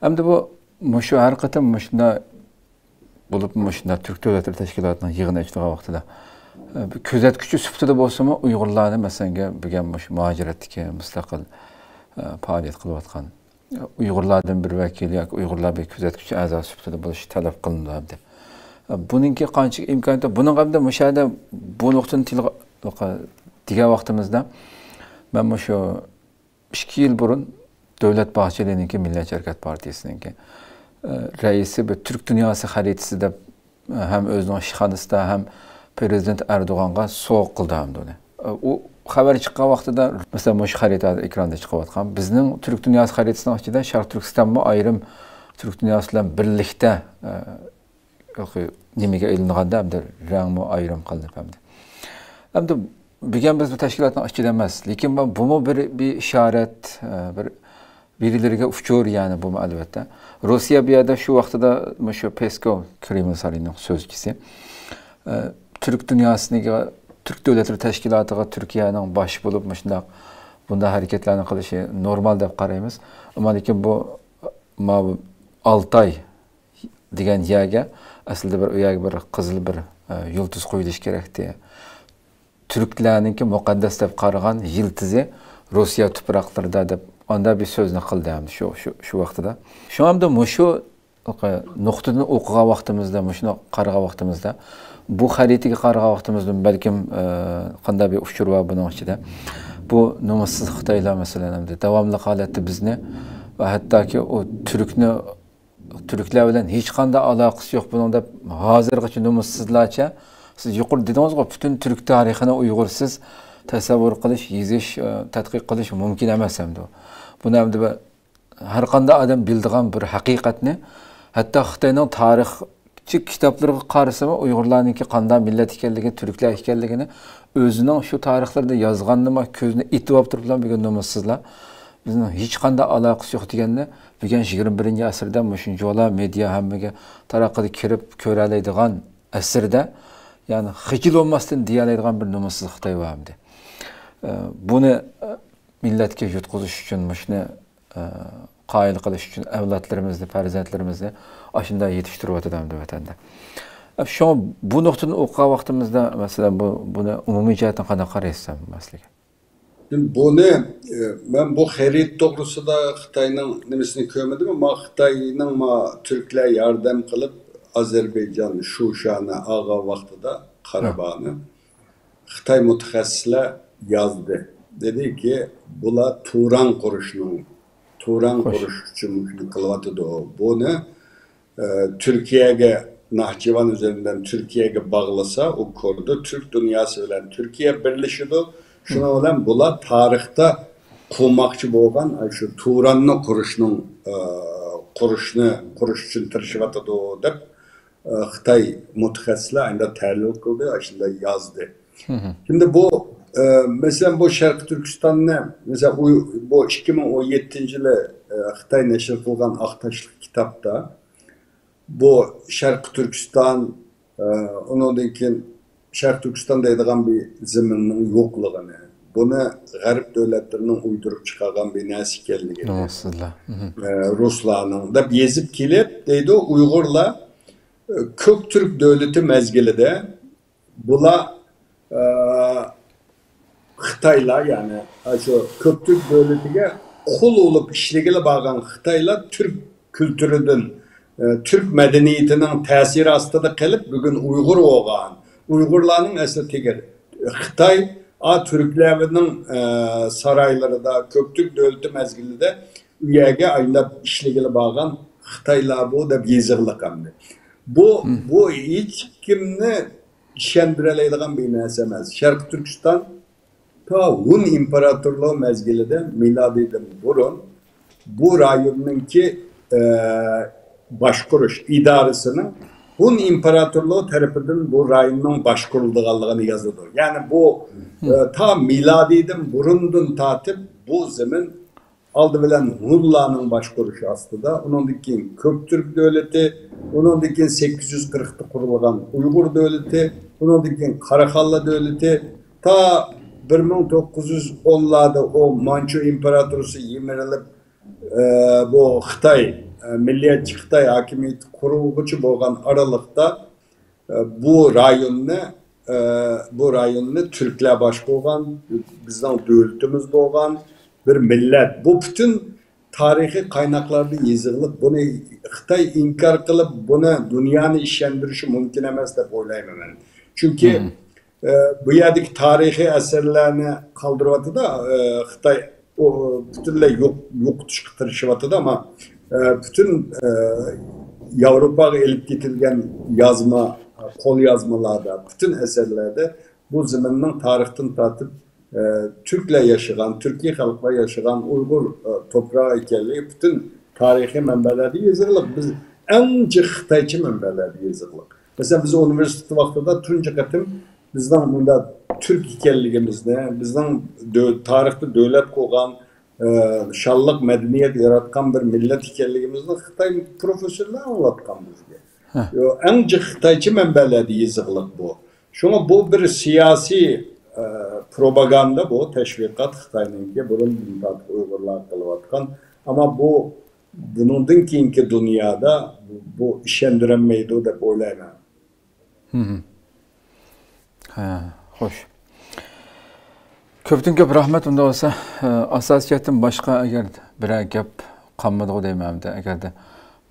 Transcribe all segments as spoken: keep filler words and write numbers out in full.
ئەمدى بۇ، مۇشۇ ھەر قېتىم مۇشۇنداق بولۇپ، مۇشۇنداق تۈرك دۆلەتلىرى تەشكىلاتىنىڭ يىغىنى ئېچىلغان ۋاقتىدا، ئە، بىر كۆزەتكۈچى سۈپىتىدە بولسىمۇ، ئۇيغۇرلارنى، مەسىلەن، بۈگۈن مۇشۇ مۇھاجىرەتتىكى مۇستەقىل، ئە، پائالىيەت قىلىۋاتقان، ئە، ئۇيغۇرلاردىن بىر ۋەكىل ياكى ئۇيغۇرلار بىر كۆزەتكۈچى ئەزا سۈپىتىدە بولۇشى تەلەپ قىلىنىدۇ ئەمدى. ئە، بۇنىڭكى قانچىلىك ئىمكانىيىتى، بۇنىڭغا ئەمدى مۇشۇ يەردە بۇ نۇقتىنى تىلغا دېگەن ۋاقتىمىزدا، مەن مۇشۇ ئىككى يىل بۇرۇن دۆلەت باخچېلىنىڭكى مىللەتچى ھەرىكەت پارتىيىسىنىڭكى، ئە، رەئىسى بىر تۈرك دۇنياسى خەرىتىسى دەپ، ئە، ھەم ئۆزىنىڭ ئىشخانىسىدا، ھەم پىرېزىدېنت ئەردوغانغا سوۋغا قىلدى ھەمدە ئۇنى. ئە، ئۇ خەۋەر چىققان ۋاقتىدا، مەسىلەن، مۇشۇ خەرىتە ھازىر ئېكراندا چىقىۋاتقان، بىزنىڭ تۈرك دۇنياسى خەرىتىسىنىڭ ئىچىدە شەرقىي تۈركىستانمۇ ئايرىم تۈرك دۇنياسى بىلەن بىرلىكتە، ئە، نېمىگە ئېلىنغاندا، ئەمدى رەڭمۇ ئايرىم قىلىنىپ ئەمدى. ئەمدى بۈگۈن بىز بۇ تەشكىلاتنىڭ ئىچىدە ئەمەس، لېكىن بۇ، بۇمۇ بىر، بىر ئىشارەت، ئە، بىر بىرىلىرىگە ئۇچۇر، يەنى بۇمۇ ئەلۋەتتە. روسىيە بۇ يەردە شۇ ۋاقتىدا مۇشۇ پېسكوۋ، كرېمل سارىيىنىڭ سۆزچىسى، ئە، تۈرك دۇنياسىنىڭ، تۈرك دۆلەتلىرى تەشكىلاتىغا تۈركىيەنىڭ باشچى بولۇپ مۇشۇنداق، بۇنداق ھەرىكەتلەرنى قىلىشى نورمال دەپ قارايمىز. ئەمما لېكىن بۇ، ماۋۇ ئالتاي دېگەن يەرگە، ئەسلىدە بىر، ئۇ يەرگە بىر قىزىل بىر، ئە، يۇلتۇز قويۇلۇشى كېرەكتى. تۈركلەرنىڭكى مۇقەددەس دەپ قارىغان يىلتىزى روسىيە تۇپراقلىرىدا دەپ ئاندا بىر سۆزنى قىلدى ئەمدى شۇ، شۇ، شۇ ۋاقتىدا. شۇڭا ئەمدى مۇشۇ نۇقتىدىن ئوقۇغان ۋاقتىمىزدا، مۇشۇنى قارىغان ۋاقتىمىزدا، بۇ خەرىتىگە قارىغان ۋاقتىمىزدا بەلكىم، ئە، قانداق بىر ئۇچۇر بار بۇنىڭ ئىچىدە. بۇ نومۇسسىز خىتايلار، مەسىلەن، ئەمدى داۋاملىق ھالەتتە بىزنى ۋە ھەتتاكى ئۇ تۈركنى تۈركلەر بىلەن ھېچقانداق ئالاقىسى يوق بۇنىڭ دەپ، ھازىرغىچە نومۇسسىزلارچە، سىز يۇقىرىدا دېدىڭىزغۇ، پۈتۈن تۈرك تارىخىنى ئۇيغۇرسىز تەسەۋۋۇر قىلىش، يېزىش، ئە، تەتقىق قىلىش مۇمكىن ئەمەس ئەمدى. بۇنى ئەمدى بىر، ھەر قانداق ئادەم بىلىدىغان بىر ھەقىقەتنى، ھەتتا خىتاينىڭ تارىخچى كىتابلىرىغا قارىسىمۇ، ئۇيغۇرلارنىڭكى قانداق مىللەت ئىكەنلىكىنى، تۈركلەر ئىكەنلىكىنى ئۆزىنىڭ شۇ تارىخلىرىدا يازغاننىمۇ كۆزىنى ئېتىۋاپ تۇرۇپلا، بۈگۈن نومۇسسىزلار، بىزنىڭ ھېچقانداق ئالاقىسى يوق دېگەننى بۈگۈن يىگىرمە بىرىنچى ئەسىردە مۇشۇنچىۋالا مېدىيا ھەممىگە تارقىدى كىرىپ كۆرەلەيدىغان ئەسىردە، يەنى خىجىل بولماستىن دېيەلەيدىغان بىر نومۇسسىز خىتاي بار ئەمدى. ئە، بۇنى، ئە، مىللەتكە يۇتقۇزۇش ئۈچۈن، مۇشۇنى، ئە، قايىل قىلىش ئۈچۈن ئەۋلادلىرىمىزنى، پەرزەنتلىرىمىزنى ئاشۇنداق يېتىشتۈرۈۋاتىدۇ ئەمدى ۋەتەندە. ئە، شۇڭا بۇ نۇقتىدىن ئوقۇغان ۋاقتىمىزدا، مەسىلەن، بۇ، بۇنى ئومۇمىي جەھەتتىن قانداق قارايسىز سىلەر مەسىلىگە؟ بۇنى، ئە، مەن بۇ خەرىتە توغرىسىدا خىتاينىڭ نېمىسىنى كۆرمىدىم، ئەمما خىتاينىڭ ما تۈركلەر ياردەم قىلىپ ئازەربەيجان، شۇشانى ئالغان ۋاقتىدا، قاراباغنى، خىتاي مۇتەخەسسىسلەر يازدى. دېدىكى، بۇلار تۇران قۇرۇشنىڭ، تۇران قۇرۇش ئۈچۈن مۇشۇنى قىلىۋاتىدۇ. بۇنى ئە، تۈركىيەگە، ناخچىۋان ئۈزەندىن تۈركىيەگە باغلىسا، ئۇ كوردا تۈرك دۇنياسى بىلەن تۈركىيە بىرلىشىدۇ. شۇنىڭ بىلەن بۇلار تارىختا قۇرماقچى بولغان، ئە، شۇ تۇراننى قۇرۇشنىڭ، ئە، قۇرۇشنى، قۇرۇش ئۈچۈن تىرىشىۋاتىدۇ دەپ، ئە، خىتاي مۇتەخەسسىسلەر ئەمدى تەھلىل قىلدى، ئاشۇنداق يازدى. شۇنداق بۇ، ئە، مەسىلەن، بۇ شەرقىي تۈركىستاننى، مەسىلەن، ئۇ، بۇ ئىككى مىڭ ئون يەتتىنچى يىلى، ئە، خىتاي نەشر قىلغان ئاق تاشلىق كىتابتا، بۇ شەرقىي تۈركىستان، ئە، ئۇنىڭدىن كېيىن شەرقىي تۈركىستان دەيدىغان بىر زېمىننىڭ يوقلۇقىنى، بۇنى غەرب دۆلەتلىرىنىڭ ئۇيدۇرۇپ چىقارغان بىر نەرسە ئىكەنلىكىنى، ئە، رۇسلارنىڭ دەپ يېزىپ كېلىپ، دەيدۇ، ئۇيغۇرلار، ئە، كۆك تۈرك دۆلىتى مەزگىلىدە بۇلار، ئە، خىتايلار، يەنى، ئاشۇ كۆك تۈرك دۆلىتىگە قۇل بولۇپ ئىشلىگىلى بارغان خىتايلار تۈرك كۈلتۈرىدىن، ئە، تۈرك مەدەنىيىتىنىڭ تەسىرى ئاستىدا قېلىپ، بۈگۈن ئۇيغۇر بولغان. ئۇيغۇرلارنىڭ ئەسلى تېگى خىتاي، ئا، تۈركلەرنىڭ، ئە، سارايلىرىدا، كۆك تۈرك دۆلىتى مەزگىلىدە ئۇ يەرگە ئايلاپ ئىشلىگىلى بارغان خىتايلار بۇ دەپ يېزىقلىق ئەمدى. بۇ، بۇ ھېچكىمنى ئىشەندۈرەلەيدىغان بىر نەرسە ئەمەس. شەرقىي تۈركىستان تا ھۇن ئىمپېراتورلۇقى مەزگىلىدە، مىلادىيدىن بۇرۇن، بۇ رايوننىڭكى، ئە، باشقۇرۇش ئىدارىسىنىڭ ھۇن ئىمپېراتورلۇقى تەرىپىدىن بۇ رايوننىڭ باشقۇرۇلىدىغانلىقىنى يازىدۇ. يەنى بۇ، ئە، تا مىلادىيدىن بۇرۇندىن تارتىپ بۇ زېمىن ئالدى بىلەن ھۇنلارنىڭ باشقۇرۇشى ئاستىدا، ئۇنىڭدىن كېيىن كۆك تۈرك دۆلىتى، ئۇنىڭدىن كېيىن سەككىز يۈز قىرىقتا قۇرۇلغان ئۇيغۇر دۆلىتى، ئۇنىڭدىن كېيىن قاراخانلار دۆلىتى، تا بىر مىڭ توققۇز يۈز ئونلاردا ئۇ مانچۇ ئىمپېراتورىسى يىمىرىلىپ، ئە، بۇ خىتاي، ئە، مىللىيەتچى خىتاي ھاكىمىيىتى قۇرۇلغۇچە بولغان ئارىلىقتا، ئە، بۇ رايوننى، ئە، بۇ رايوننى تۈركلەر باشقۇرغان، بىزنىڭ دۆلىتىمىز بولغان بىر مىللەت. بۇ پۈتۈن تارىخىي قايناقلاردا يېزىقلىق. بۇنى خىتاي ئىنكار قىلىپ، بۇنى دۇنيانى ئىشەندۈرۈشى مۇمكىن ئەمەس دەپ ئويلايمەن مەن. چۈنكى، ئە، بۇ يەردىكى تارىخىي ئەسەرلەرنى قالدۇرۇۋاتىدۇ، ئە، خىتاي ئۇ پۈتۈنلەي يوق-، يوقىتىشقا تىرىشىۋاتىدۇ، ئەمما، ئە، پۈتۈن، ئە، ياۋروپاغا ئېلىپ كېتىلگەن يازما، قول يازمىلاردا، پۈتۈن ئەسەرلەردە بۇ زېمىننىڭ تارىختىن تارتىپ، ئە، تۈركلەر ياشىغان، تۈركىي خەلقلەر ياشىغان ئۇيغۇر، ئە، توپراقى ئىكەنلىكى پۈتۈن تارىخىي مەنبەلەردە يېزىقلىق. بىز ئەڭ جىق خىتايچە مەنبەلەردە يېزىقلىق. مەسىلەن، بىز ئۇنىۋېرسىتېت ۋاقتىدا تۇنجى قېتىم بىزنىڭ مۇنداق تۈرك ئىكەنلىكىمىزنى، بىزنىڭ دۆ-، تارىختا دۆلەت قۇرغان، ئە، شانلىق مەدەنىيەت ياراتقان بىر مىللەت ئىكەنلىكىمىزنى خىتاي پروفېسسورلار ئاڭلاتقان بىزگە. يو، ئەڭ جىق خىتايچە مەنبەلەردە يېزىقلىق بۇ. شۇڭا بۇ بىر سىياسىي، ئە، پروپاگاندا بۇ، تەشۋىقات خىتاينىڭكى بۇرۇندىن تارتىپ ئۇيغۇرلارغا قىلىۋاتقان. ئەمما بۇ، بۇنىڭدىن كېيىنكى دۇنيادا بۇ، بۇ ئىشەندۈرەلمەيدۇ دەپ ئويلايمەن. ھە، خوش. كۆپتىن كۆپ رەھمەت. ئۇنداق بولسا، ئە، ئاساسىي جەھەتتىن باشقا ئەگەر بىرەر گەپ قالمىدىغۇ دەيمەن ئەمدى. ئەگەردە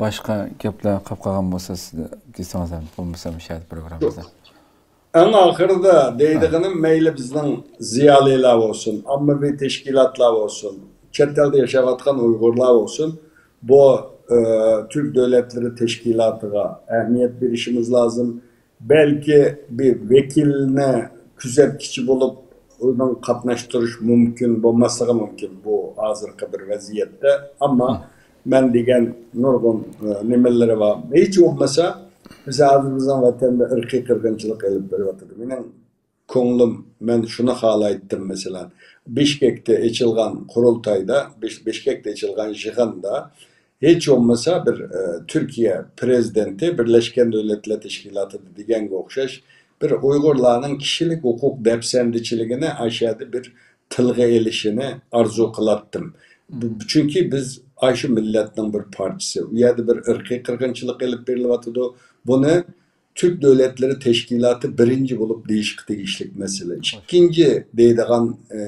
باشقا گەپلەر قاپ قالغان بولسا، سىز دېسىڭىز ھەم، بولمىسا مۇشۇ يەردە پروگراممىمىزنى. ئەڭ ئاخىرىدا دەيدىغىنىم، مەيلى بىزنىڭ زىيالىيلار بولسۇن، ئاممىۋى تەشكىلاتلار بولسۇن، چەت ئەلدە ياشاۋاتقان ئۇيغۇرلار بولسۇن، بۇ، ئە، تۈرك دۆلەتلىرى تەشكىلاتىغا ئەھمىيەت بېرىشىمىز لازىم. بەلكى بىر ۋەكىلنى كۆزەتكۈچى بولۇپ، ئۇنىڭ قاتناشتۇرۇش مۇمكىن بولماسلىقى مۇمكىن بۇ ھازىرقى بىر ۋەزىيەتتە. ئەمما مەن دېگەن نۇرغۇن، ئە، نېمىلىرى بار. ھېچ بولمىسا، بىز ھازىر بىزنىڭ ۋەتەندە ئىرقىي قىرغىنچىلىق ئېلىپ بېرىۋاتىدۇ. مېنىڭ كۆڭلۈم، مەن شۇنى خالايتتىم، مەسىلەن، بىشكەكتە ئېچىلغان قۇرۇلتايدا، بىش-، بىشكەكتە ئېچىلغان يىغىندا ھېچ بولمىسا بىر، ئە، تۈركىيە پىرېزىدېنتى بىرلەشكەن دۆلەتلەر تەشكىلاتىدا دېگەنگە ئوخشاش بىر ئۇيغۇرلارنىڭ كىشىلىك ھوقۇق دەپسەندىچىلىكىنى ئاشۇ يەردە بىر تىلغا ئېلىشىنى ئارزۇ قىلاتتىم. بۇ، چۈنكى بىز ئاشۇ مىللەتنىڭ بىر پارچىسى. ئۇ يەردە بىر ئىرقىي قىرغىنچىلىق ئېلىپ بېرىلىۋاتىدۇ. بۇنى تۈرك دۆلەتلىرى تەشكىلاتى بىرىنچى بولۇپ دېيىشقا تېگىشلىك مەسىلە. ئىككىنچى دەيدىغان، ئە،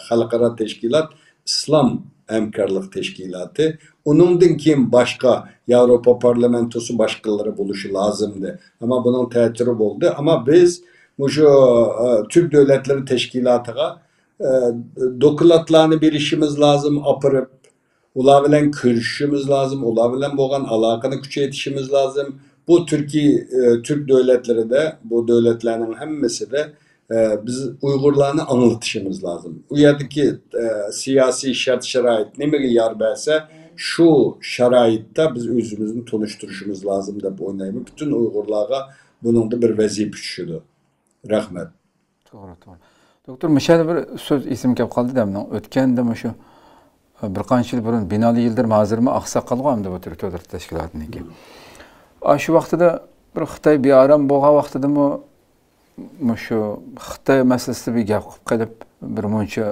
خەلقئارا تەشكىلات ئىسلام ھەمكارلىق تەشكىلاتى. ئۇنىڭدىن كېيىن باشقا ياۋروپا پارلامېنتوسى باشقىلىرى بولۇشى لازىمدى. ئەمما بۇنىڭ تەتۈرى بولدى. ئەمما بىز مۇشۇ، ئە، تۈرك دۆلەتلىرى تەشكىلاتىغا، ئە، دوكلاتلارنى بېرىشىمىز لازىم ئاپىرىپ، ئۇلار بىلەن كۆرۈشۈشىمىز لازىم، ئۇلار بىلەن بولغان ئالاقىنى كۈچەيتىشىمىز لازىم. بۇ تۈركىي، ئە، تۈرك دۆلەتلىرىدە، بۇ دۆلەتلەرنىڭ ھەممىسىدە، ئە، بىز ئۇيغۇرلارنى ئاڭلىتىشىمىز لازىم. ئۇ يەردىكى، ئە، سىياسىي شەرت-شارائىت نېمىگە يار بەرسە، شۇ شارائىتتا بىز ئۆزىمىزنى تونۇشتۇرۇشىمىز لازىم دەپ ئويلايمەن. پۈتۈن ئۇيغۇرلارغا بۇنىڭدا بىر ۋەزىپە چۈشىدۇ. رەھمەت. توغرا، توغرا. دوكتور، مۇشۇ يەردە بىر سۆز ئېسىمگە كېلىپ قالدى دەمنىڭ. ئۆتكەندە مۇشۇ، بىر قانچە يىل بۇرۇن بىنالى يىلدىرىم، ھازىرمۇ ئاقساقالغۇ ئەمدى بۇ تۈرك دۆلەت تەشكىلاتىنىڭكى. ئاشۇ ۋاقتىدا بىر خىتاي بىئارام بولغان ۋاقتىدىمۇ مۇشۇ خىتاي مەسىلىسىدە بىر گەپ قىلىپ قېلىپ، بىر مۇنچە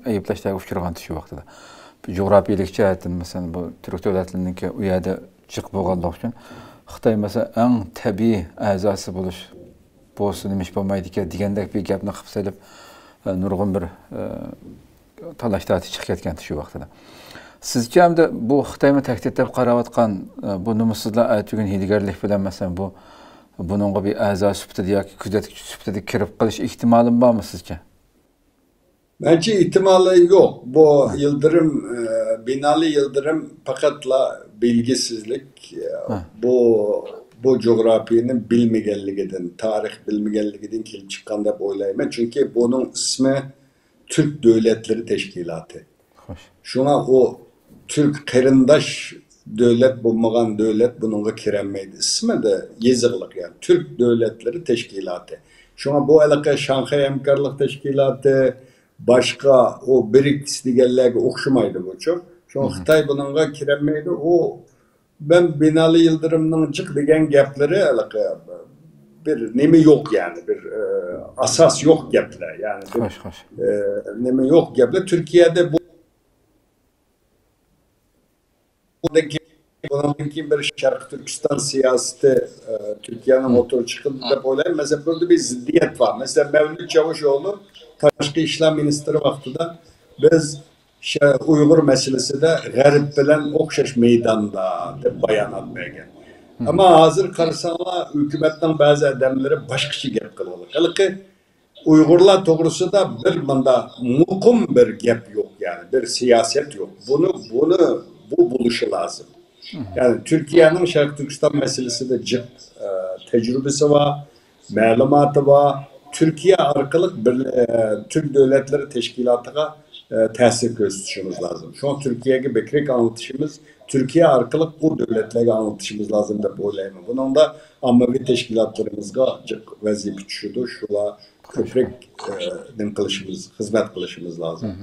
ئەيىبلەشلەرگە ئۇچرىغانتى شۇ ۋاقتىدا. جۇغراپىيەلىك جەھەتتىن، مەسىلەن، بۇ تۈرك دۆلەتلىرىنىڭكى ئۇ يەردە جىق بولغانلىقى ئۈچۈن خىتاي، مەسىلەن، ئەڭ تەبىئىي ئەزاسى بولۇش بولسا نېمە ئىش بولمايدىكەن دېگەندەك بىر گەپنى قىلىپ سېلىپ، ئە، نۇرغۇن بىر، ئە، تالاش تارتىش چىقىپ كەتكەنتى شۇ ۋاقتىدا. سىزچە ئەمدى بۇ خىتايمۇ تەھدىت دەپ قاراۋاتقان، ئە، بۇ نومۇسسىزلار ئەتىگۈن ھىيلىگەرلىك بىلەن، مەسىلەن، بۇ، بۇنىڭغا بىر ئەزا سۈپىتىدە ياكى كۆزەتكۈچى سۈپىتىدە كىرىپ قېلىش ئېھتىمالىمۇ بارمۇ سىزچە؟ مەنچە ئېھتىمالى يوق. بۇ يىلدىرىم، ئە، بىنالى يىلدىرىم پەقەتلا بىلگۈسىزلىك، ئە، بۇ، بۇ جۇغراپىيەنى بىلمىگەنلىكىدىن، تارىخ بىلمىگەنلىكىدىن كېلىپ چىققان دەپ ئويلايمەن. چۈنكى بۇنىڭ ئىسمى تۈرك دۆلەتلىرى تەشكىلاتى. خوش. شۇڭا ئۇ تۈرك قېرىنداش دۆلەت بولمىغان دۆلەت بۇنىڭغا كىرەلمەيدۇ. ئىسمىدا يېزىقلىق، يەنى تۈرك دۆلەتلىرى تەشكىلاتى. شۇڭا بۇ ھېلىقى شاڭخەي ھەمكارلىق تەشكىلاتى، باشقا ئۇ برىكس دېگەنلەرگە ئوخشىمايدۇ بۇچۇ. شۇڭا خىتاي بۇنىڭغا كىرەلمەيدۇ. ئۇ مەن بىنالى يىلدىرىمنىڭ جىق دېگەن گەپلىرى ھېلىقى بىر نېمە يوق، يەنى بىر، ئە، ئاساس يوق گەپلەر، يەنى بىر، خوش، خوش. ئە، نېمە يوق گەپلەر. تۈركىيەدە بۇ، بۇ بۇنىڭدىن كېيىن بىر شەرقىي تۈركىستان سىياسىتى، ئە، تۈركىيەنىڭ ئوتتۇرىغا چىقىدۇ دەپ ئويلايمەن. مەسىلەن، بۇ يەردە بىر زىددىيەت بار. مەسىلەن، مەۋلۇت چاۋۇشئوغلۇ تاشقى ئىشلار مىنىستىرى ۋاقتىدا بىز شە-، ئۇيغۇر مەسىلىسىدە غەرب بىلەن ئوخشاش مەيداندا دەپ بايانات بەرگەن. ئەمما ھازىر قارىساڭلار، ھۆكۈمەتنىڭ بەزى ئادەملىرى باشقىچە گەپ قىلىۋاتىدۇ. ھېلىقى ئۇيغۇرلار توغرىسىدا بىر مۇنداق مۇقىم بىر گەپ يوق، يەنى بىر سىياسەت يوق. بۇنى، بۇنى، بۇ بولۇشى لازىم. يەنى تۈركىيەنىڭ شەرقىي تۈركىستان مەسىلىسىدە جىق، ئە، تەجرىبىسى بار، مەلۇماتى بار. تۈركىيە ئارقىلىق بىر، ئە، تۈرك دۆلەتلىرى تەشكىلاتىغا، ئە، تەسىر كۆرسىتىشىمىز لازىم. شۇڭا تۈركىيەگە بەكرەك ئاڭلىتىشىمىز، تۈركىيە ئارقىلىق ئۇ دۆلەتلەرگە ئاڭلىتىشىمىز لازىم دەپ ئويلايمەن. بۇنىڭدا ئاممىۋى تەشكىلاتلىرىمىزغا جىق ۋەزىپە چۈشىدۇ. شۇلار كۆپرەك، ئە، نېمە قىلىشىمىز، خىزمەت قىلىشىمىز لازىم.